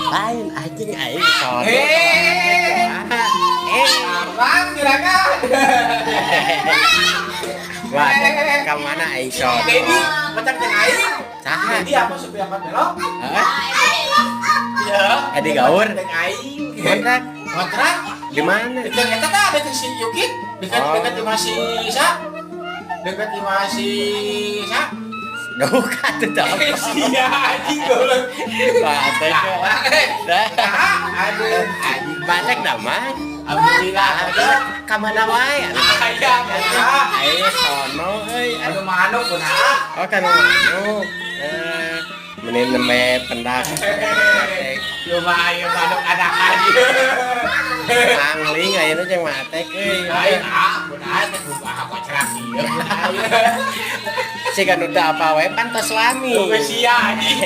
Lain, anjing, aing sono. Eh. Eh, Abang juragan. Wah, ka mana aing sono? Dedi, macam teh aing. Saha? Dedi apa supir angkot belok? Hah? Iya. Edi Gaur. Teh aing. Kontrak Kontrak. Di mana? Dekat eta tah, dekat si Yuki, dekat Oh. dekat imah si Sa. Dekat imah si Sa. Bukan tuh tau. Sia anjing, goblok. Batek. Nah, aduh, anjing. Batek damai. Alhamdulillah. Ka mana wae? Aya, ya. Aing sono euy. Anu manuk kunaha? Oh, kan manuk. Eh, meni nembe pendak. Lumayan manuk anakan. Angling ayeuna jeung matek euy. Lain ah, kunaha teh kumaha kok cerak ieu kunaha. Siga nu teu apa wae pan tos lami. Sia anjing.